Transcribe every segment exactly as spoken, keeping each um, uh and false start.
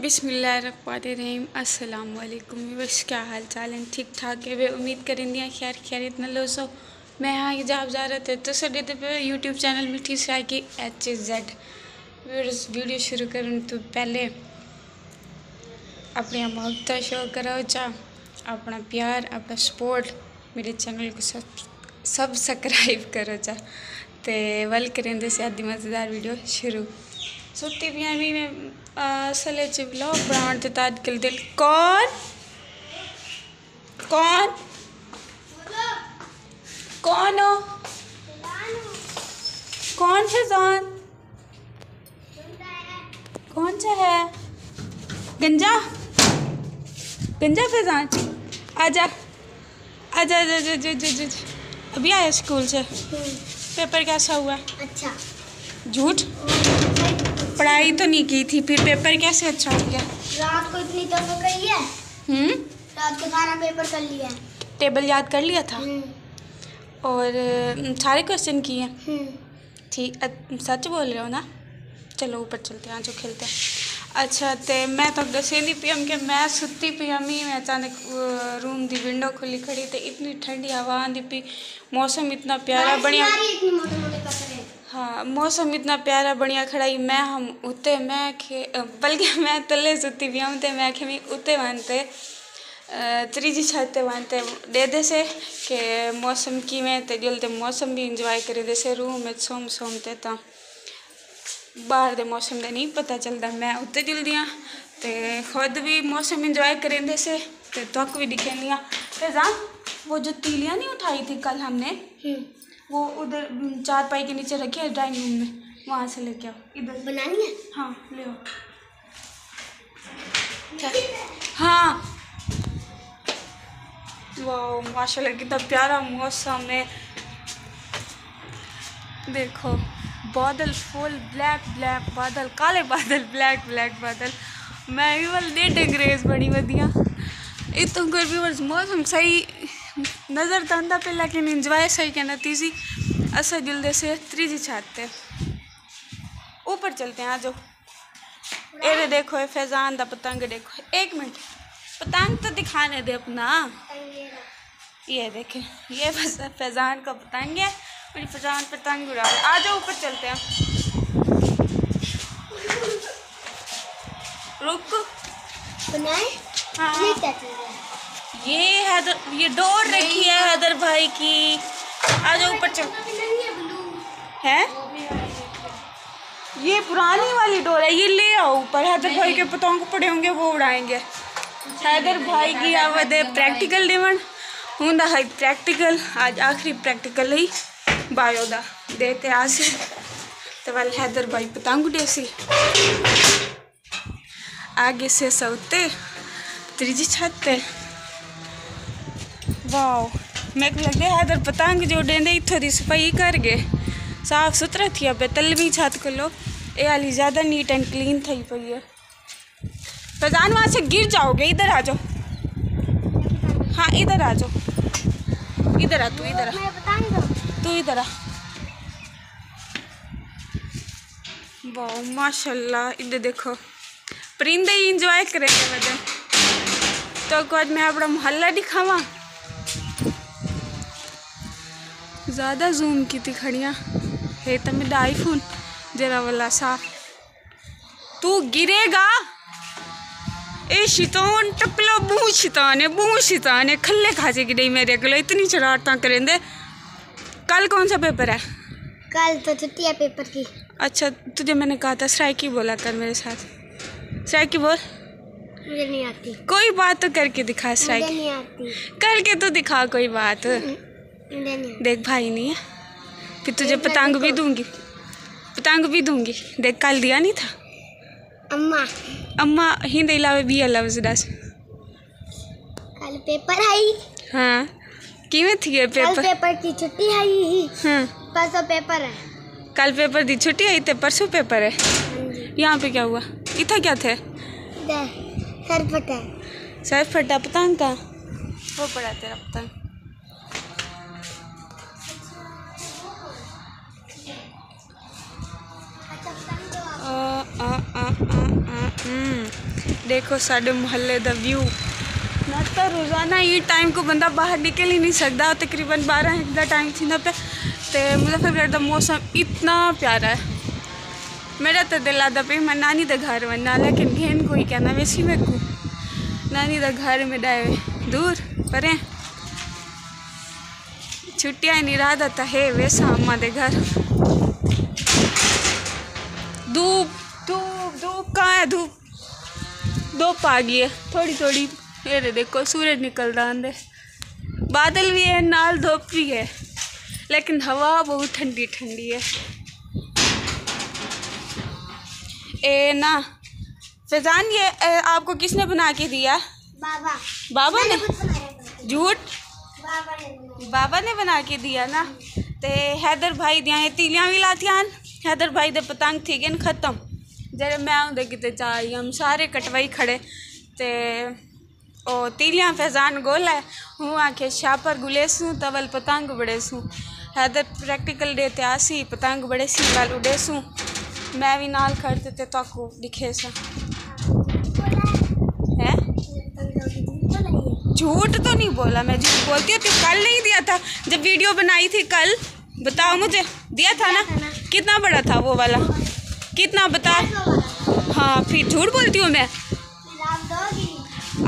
بسم اللہ الرحمن الرحیم۔ السلام علیکم ویورز، کیا حال چال ہیں؟ ٹھیک ٹھاک ہے وے؟ امید کریندی ہاں خیر خیریت نال ہوسو۔ میں ہاں حجاب زہرا تے تساں ݙیہدے پئے YouTube channel Mithi Saraiki H A Z. Viewers, video شروع کرݨ توں پہلے اپݨیاں محبتاں شو کرو چا، اپݨا پیار، اپݨا سپورٹ، میݙے چینل کوں سب سبسکرائب کرو چا۔ تے ول کریندے سے اڄ دی مزیدار ویڈیو شروع۔ ستی پیاں وی میں، آ، اصل وچ ولاگ بݨاوݨ تے تاں اڄ کل دل کون؟ کون؟ کون ہو؟ کون فیضان؟ کون سا ہے؟ گنجا؟ گنجا فیضان؟ آ جا۔ آ جا، آ جا، آ جا، آ جا، آ جا۔ ابھی آیا اسکول سے؟ ہوں۔ پیپر کیسا ہوا؟ اچھا۔ جھوٹ؟ ہوں۔ پڑھائی تو نہیں کی تھی، پھر پیپر کیسے اچھا ہو گیا؟ رات کو اتنی تو پکڑی ہے۔ ہوں؟ رات کو سارا پیپر کر لیا۔ ٹیبل یاد کر لیا تھا؟ ہوں۔ اور، ام، سارے کوشچن کیے ہیں؟ ہوں۔ ٹھیک، ا-، سچ بول رہے ہو نا؟ چلو اوپر چلتے ہیں، آ جاؤ کھیلتے ہیں۔ اچھا، تے میں تہاکوں ݙسیندی پئی ہم کہ میں ستی پئی ہم، میں اچانک، آ، روم دی ونڈو کھلی کھڑی تے اتنی ٹھنڈی ہوا آندی پئی، موسم اتنا پیارا بارش بݨیا۔ نہیں آ رہی، اتنے موٹے موٹے قطرے۔ ہاں، موسم اتنا پیارا بݨیا کھڑا ہئی، میں ہم اتے، میں کھے-، بلکہ میں تلے ستی پئی ہم تے میں آکھیا میں اتے ونڄ تے، آ، تریجھی چھت تے ونڄ تے ݙیہدے سے کہ موسم کیویں تے ڄل تے موسم بھی انجوائے کریندے سے، روم وچ سم سم تے تاں ٻاہر دے موسم دا نہیں پتہ چلدا۔ میں اتے ڄلدی ہاں تے خود بھی موسم انجوائے کریندے سے تے تہاکوں بھی ݙکھیندی ہاں۔ فیضان، وہ جو تیلیاں نہیں اٹھائی تھی کل ہم نے، ہوں۔ وہ ادھر، ام، چارپائی کے نیچے رکھی ہے ڈرائنگ روم میں، وہاں سے لے کے آؤ ادھر۔ بنانی ہے؟ ہاں، لے آؤ۔ ہاں۔ واو، ماشاءاللہ کتنا پیارا موسم ہے۔ دیکھو، بادل فل بلیک بلیک بادل، کالے بادل، بلیک بلیک بادل۔ میں وی ول ݙیڈھ انگریز بݨی ودی ہاں۔ اتوں کر ویورز موسم صحیح نظر تاں آندا پئے، لیکن انجوائے صحیح کائنا تھیسی۔ اساں ڄلدے سے تریجھی چھت تے۔ اوپر چلتے ہیں، آ جاؤ۔ اے دے دیکھو، اے فیضان دا پتنگ دیکھو۔ ایک منٹ، پتنگ تو دکھانے دے اپنا۔ یہ دیکھیں، یہ بس فیضان کا پتنگ ہے، میری فیضان پتنگ اڑا رہا ہے۔ آ جاؤ، اوپر چلتے ہیں۔ رک۔ بنائے؟ ہاں۔ یہ کیا چیز ہے؟ یہ حیدر، یہ ڈور رکھی ہے حیدر بھائی کی۔ آ جاؤ اوپر چل۔ ابھی نہیں ہے بلو۔ ہے؟ یہ پرانی والی ڈور ہے، یہ لے آؤ اوپر۔ حیدر بھائی کے پتنگ پڑے ہوں گے، وہ اڑائیں گے۔ حیدر بھائی کی آ ودے پریکٹیکل ݙیوݨ۔ ہوندا ہے پریکٹیکل، آج آخری پریکٹیکل ہئی بایو دا۔ ݙے تے آسی تے ول حیدر بھائی پتنگ ݙیسی۔ آ ڳئے سے اساں اتے، تریجھی چھت تے۔ واو، میکوں لڳدے حیدر پتنگ جو ݙیندے اتھوں دی صفائی کر ڳئے، صاف ستھرا تھیا پئے۔ تلویں چھت کھلو، اے والی زیادہ نیٹ اینڈ کلین تھئی پئی ہے۔ فیضان، وہاں سے گر جاؤ گے، ادھر آ جاؤ۔ ہاں، ادھر آ جاؤ، ادھر آ، تو ادھر آ، میں پتنگ دوں۔ تو ادھر آ۔ واو، ماشاءاللہ، ادھر دیکھو، پرندے ہی انجوائے کرے ودن۔ تہاکوں اڄ میں اپݨا محلہ ݙکھاواں۔ زیادہ زوم کیتی کھڑیاں۔ ہے تاں میݙا آئی فون جیڑھا ولا صاف۔ تو گرے گا۔ اے شیطان ٹکلو ٻہوں شیطان ہے، ٻہوں شیطان ہے۔ کھلے کھاجے کی ݙئی میݙے کولو، اتنی شرارتاں کریندے۔ کل کون سا پیپر ہے؟ کل تو چھٹی ہے پیپر کی۔ اچھا، تجھے میں نے کہا تھا سرائیکی بولا کر میرے ساتھ۔ سرائیکی بول۔ مجھے نہیں آتی۔ کوئی بات تو کر کے دکھا سرائیکی۔ مجھے نہیں آتی۔ کر کے تو دکھا کوئی بات۔ ہوں، مجھے نہیں آتی۔ دیکھ بھائی نہیں ہے، پھر تجھے پتنگ بھی دوں گی، پتنگ بھی دوں گی۔ دیکھ کل دیا نہیں تھا۔ اماں۔ اماں ہی دے علاوہ بھی لفظ ݙس۔ کل پیپر ہئی۔ ہاں۔ کیویں تھی ہے کل پیپر؟ پیپر کی چھٹی ہئی ہی۔ ہاں۔ پرسوں پیپر ہے۔ کل پیپر دی چھٹی ہئی تے پرسوں پیپر ہے۔ ہاں جی۔ یہاں پہ کیا ہوا؟ اتھا کیا تھے؟ ادھر سر پھٹا۔ سر پھٹا پتنگ کا؟ وہ پڑا تیرا پتنگ۔ آ، آ، آ، آ، آ، ہم۔ ݙیکھو ساݙے محلے دا ویو۔ نہ تاں روزانہ ایں ٹائم کوں بندہ ٻاہر نکل ہی نی سڳدا، تقریباً ٻارہاں ہک دا ٹائم تھیندا پئے۔ تے مظفر گڑھ دا موسم اتنا پیارا ہے۔ میݙا تاں دل آہدا پئے میں نانی دے گھر ونڄاں، لیکن گھن کوئی کائنا ویسی میکوں۔ نانی دا گھر میݙا ہے دور پریں۔ چھٹیاں ہن، ارادہ تاں ہے ویساں اماں دے گھر۔ دھوپ، دھوپ، دھوپ کہاں ہے؟ دھوپ، دھوپ آ ڳئی ہے تھوڑی تھوڑی۔ اے ݙیکھو سورج نکلدا آندے، بادل وی ہے نال دھوپ وی ہے، لیکن ہوا بہت ٹھنڈی ٹھنڈی ہے۔ اے نا فیضان، یہ، اے، آپ کو کس نے بنا کے دیا؟ بابا۔ بابا نے نے؟ خود بنایا تھا۔ جھوٹ؟ بابا نے بنایا۔ بابا نے بنا کے دیا نا۔ تے حیدر بھائی دیاں یہ تیلیاں وی لاتیاں ہن۔ حیدر بھائی دے پتنگ تھی ڳئے ختم۔ جیڑھے میں اوندے کیتے چا آئی ہم، سارے کٹوائی کھڑے۔ تے او تیلیاں فیضان ڳول ہے، ہوں آکھے شاپر ڳولیسوں تاں ول پتنگ ٻݙیسوں۔ حیدر پریکٹیکل ݙے تے آسی، پتنگ ٻݙیسی ول اݙیسوں۔ میں وی نال کھڑ تے، تے تہاکوں ݙکھیساں۔ ہیں؟ جھوٹ تو نہیں بولا میں، جھوٹ بولتی ہوں، تو کل نہیں دیا تھا جب ویڈیو بنائی تھی کل؟ بتاؤ مجھے، دیا تھا نا؟ دیا تھا نا۔ کتنا بڑا تھا وہ والا؟ کتنا بتا؟ ہاں، پھر جھوٹ بولتی ہوں میں۔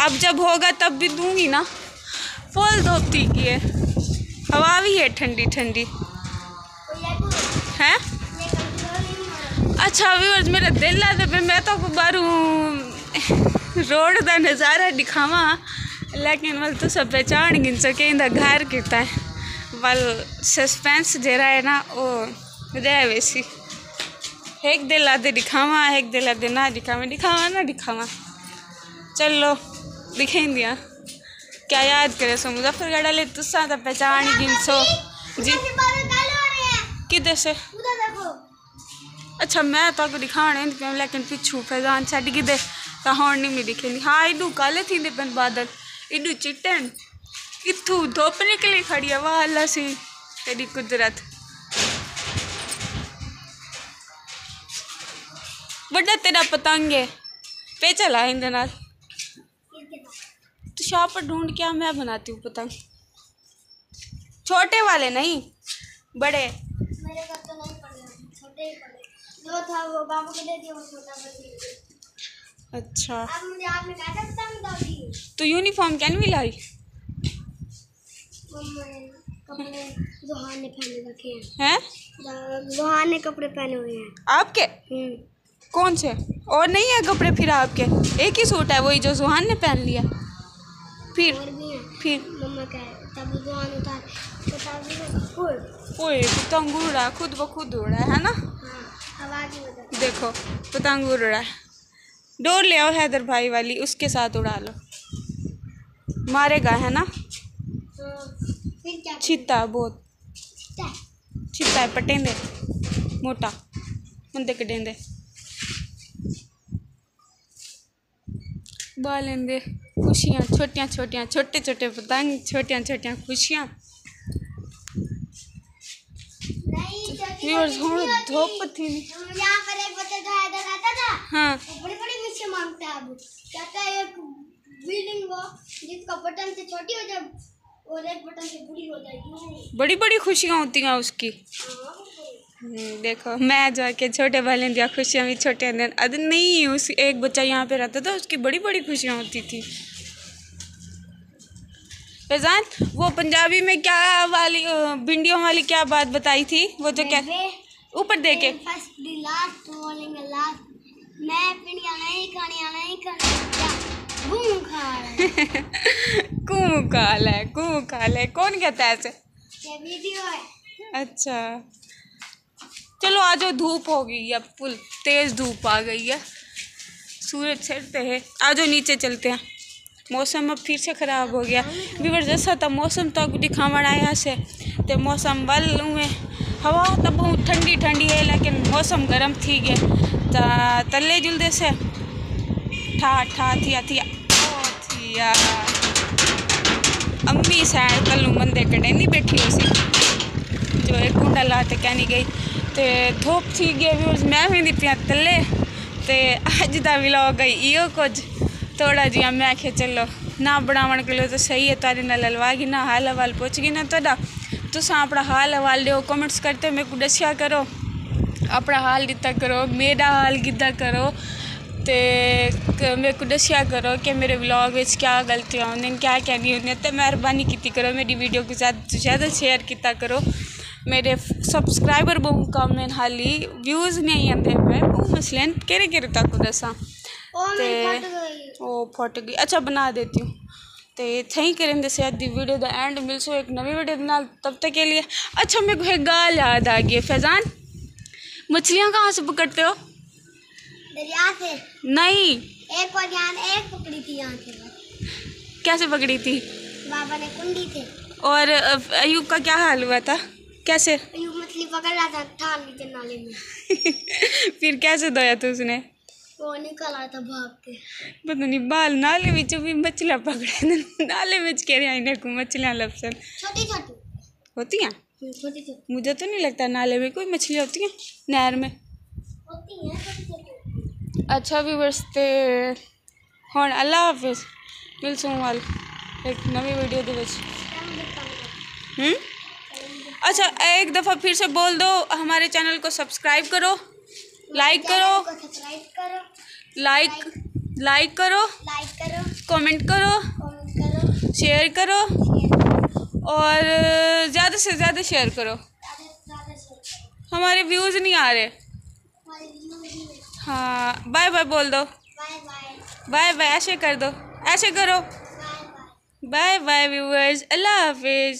اب جب ہوگا تب بھی دوں گی نا۔ فل دھوپ تھی ڳئی ہے، ہوا بھی ہے ٹھنڈی ٹھنڈی۔ ہیں؟ اچھا ویورز، میرا دل آہدا پئے میں تہاکوں ٻاہروں روڈ دا نظارہ ݙکھاواں، لیکن ول تساں پہچان گھنسو کہ ایندا گھر کتھاں ہے۔ ول سسپینس جیڑھا ہے نا، او رہ ویسی۔ ہک دل آہدے ݙکھاواں، ہک دل آہدے نہ ݙکھاواں، ݙکھاواں نہ ݙکھاواں۔ چلو، ݙکھیندیاں۔ کیا یاد کریسوں مظفر گڑھ والے، تساں تاں پہچان ہی گھنسو۔ جی۔ کدھر سے؟ اچھا، میں تہاکوں ݙکھاوݨ ایندی پئی ہم، لیکن پچھوں فیضان چھڈ ڳھدے، تاں ہݨ نہیں میں ݙکھیندی۔ ہاں، ایݙو کالے تھیندے پن بادل، ایݙو چٹے ہن۔ اتھوں دھوپ نکلی کھڑی ہے، واہ اللہ سی، تیݙی قدرت۔ وݙا تیݙا پتنگ ہے، پئے چلا ایندے نال۔ تو شاپر ڈھونڈ کے آ، میں بناتی ہوں پتنگ۔ چھوٹے والے نہیں، بڑے۔ میرے گھر تو نہیں پڑے، چھوٹے ہی پڑے۔ جو تھا وہ بابا کو دے دیا، وہ چھوٹا بن گیا۔ اچھا۔ اب مجھے آپ نے کہا تھا پتنگ دو جی۔ تو یونیفارم کن وی لائی؟ مما نے کپڑے زوہان نے پہنے رکھے ہیں۔ ہیں؟ زوہان نے کپڑے پہنے ہوئے ہیں۔ آپ کے؟ ہوں۔ کون سے؟ اور نہیں ہے کپڑے پھر آپ کے؟ ایک ہی سوٹ ہے، وہی جو زوہان نے پہن لیا۔ پھر؟ اور بھی ہیں۔ پھر؟ مما کہہ، تب زوہان اتار، تو تب بھی وہ اوئے، پتنگ اڑ رہا ہے، خود بخود اڑ رہا ہے، ہے نا؟ ہاں، ہوا کی وجہ سے۔ دیکھو، پتنگ اڑ رہا ہے۔ ڈور لے آؤ حیدر بھائی والی، اس کے ساتھ اڑا لو۔ مارے گا، ہے نا؟ ہاں، پھر کیا کریں؟ چھتا بہت۔ چھتا ہے۔ چھتا ہے، پٹیندے۔ موٹا۔ مندے کڈیندے۔ ٻالیں دے خوشیاں، چھوٹیاں چھوٹیاں، چھوٹے چھوٹے پتنگ، چھوٹیاں چھوٹیاں خوشیاں۔ نہیں، چھوٹی ویورز، چھوٹی ہݨ نہیں ہوتی۔ دھوپ تھی نہیں۔ یہاں پر ایک بچہ جو حیدر رہتا تھا، ہاں۔ وہ بڑی بڑی وشیں مانگتا ہے اب۔ کہتا ہے ایک بلڈنگ ہو جس کا بٹن سے چھوٹی ہو جائے اور ایک بٹن سے بڑی ہو جائے، یوں۔ بڑی بڑی خوشیاں ہوتی ہیں اس کی۔ ہاں، بالکل۔ ہوں، دیکھو، میں جو ہے کہ چھوٹے والے دیا خوشیاں بھی چھوٹے ہوندے ہن۔ اد نہیں، اس، ایک بچہ یہاں پہ رہتا تھا، اس کی بڑی بڑی خوشیاں ہوتی تھی۔ فیضان، وہ پنجابی میں کیا والی، آ، بھنڈیوں والی کیا بات بتائی تھی؟ وہ جو کیا، بیبے، اوپر دیکھ کے۔ اے فرسٹ دی لاسٹ، رولنگ لاسٹ۔ میں پنڈیاں نہیں کھانیاں، نہیں کھانیاں۔ گوں کھا لے۔ گوں کھا لے، گوں کھا لے۔ کون کہتا ہے ایسے؟ یہ ویڈیو ہے۔ اچھا۔ چلو آ جاؤ، دھوپ ہو گئی ہے، فل تیز دھوپ آ گئی ہے، سورج سر پہ ہے۔ آ جاؤ نیچے چلتے ہیں، موسم اب پھر سے خراب ہو گیا۔ ویورز، اساں تاں موسم تہاکوں ݙکھاوݨ آئے ہاسے، تے موسم ول اونویں، ہوا تاں بہت ٹھنڈی ٹھنڈی ہے، لیکن موسم گرم تھی ڳئے، تاں تلے جلدے سے، ٹھا ٹھا تھیا تھیا۔ تھیا۔ امی سائیں تلوں مندے کڈیندی بیٹھی ہوسی، جو ایک کنڈا لا تے کینی ڳئی۔ تے دھوپ تھی ڳئی ویورز، میں ویندی پیاں تلے۔ تے اڄ دا ولاگ ہے ایہو کجھ۔ تھوڑا جیہاں میں آکھیا چلو نہ بݨاوݨ کلو تو صحیح ہے، تہاݙے نال الوا گھناں، حال احوال پچھ گھناں تہاݙا۔ تساں اپݨا حال احوال ݙیو، کمنٹس کرتے میکوں ݙسیا کرو، اپݨا حال ݙتا کرو، میݙا حال گھدا کرو۔ تے ک-، میکوں ݙسیا کرو کہ میݙے ولاگ وچ کیا غلطیاں ہوندین، کیا کیا نہیں ہوندین۔ تے مہربانی کیتی کرو میݙی ویڈیو کوں زیادہ توں زیادہ شیئر کیتا کرو۔ میݙے سبسکرائبر ٻہوں کم ہن، حالی ویوز نہیں آندے پئے، ٻہوں مسئلے ہن، کیڑھے کیڑھے تہاکوں ݙساں؟ او تے میری پھٹ گئی۔ او پھٹ گئی۔ اچھا، بنا دیتی ہوں۔ تے تھیں کریں دے ساتھ دی ویڈیو دا اینڈ، ملسوں ایک نویں ویڈیو دے نال۔ تب تک کے لیے، اچھا، میکوں ایک ڳالھ یاد آ گئی ہے، فیضان، مچھلیاں کہاں سے پکڑتے ہو؟ دریا سے۔ نہیں۔ ایک کو جان، ایک پکڑی تھی یہاں سے بس۔ کیسے پکڑی تھی؟ بابا نے کنڈی سے۔ اور، ا، ایوب کا کیا حال ہوا تھا؟ کیسے؟ ایوب مچھلی پکڑ رہا تھا، ٹھال لی تھی نالے میں۔ پھر کیسے دھویا تھا اس نے؟ وہ نکل آیا تھا بھاگ کے۔ پتہ نہیں، بال نالے وچ بھی مچھلیاں پکڑے نے۔ نالے وچ کیڑھے آئیں کوں مچھلیاں لبھسن۔ چھوٹی چھوٹی۔ ہوتی ہیں؟ ہوں، چھوٹی چھوٹی۔ مجھے تو نہیں لگتا نالے میں کوئی مچھلیاں ہوتی ہیں، نہر میں۔ ہوتی ہیں چھوٹی چھوٹی۔ اچھا ویورز، تے ہݨ اللہ حافظ، ملسوں ول ایک نویں ویڈیو دے وچ۔ ہوں؟ اچھا، ایک دفعہ پھر سے بول دو، ہمارے چینل کو سبسکرائب کرو، لائک کرو، چینل کو سبسکرائب کرو، لائک، لائک کرو، لائک کرو، کمنٹ کرو، کمنٹ کرو، شیئر کرو، شیئر کرو، اور زیادہ سے زیادہ شیئر کرو۔ زیادہ سے زیادہ شیئر کرو۔ ہمارے ویوز نہیں آ رہے۔ ہمارے ویوز نہیں آ رہے۔ ہاں، بائے بائے بول دو۔ Bye bye. بائے بائے، ایسے کر دو، ایسے کرو۔ Bye bye. Bye bye viewers, اللہ حافظ۔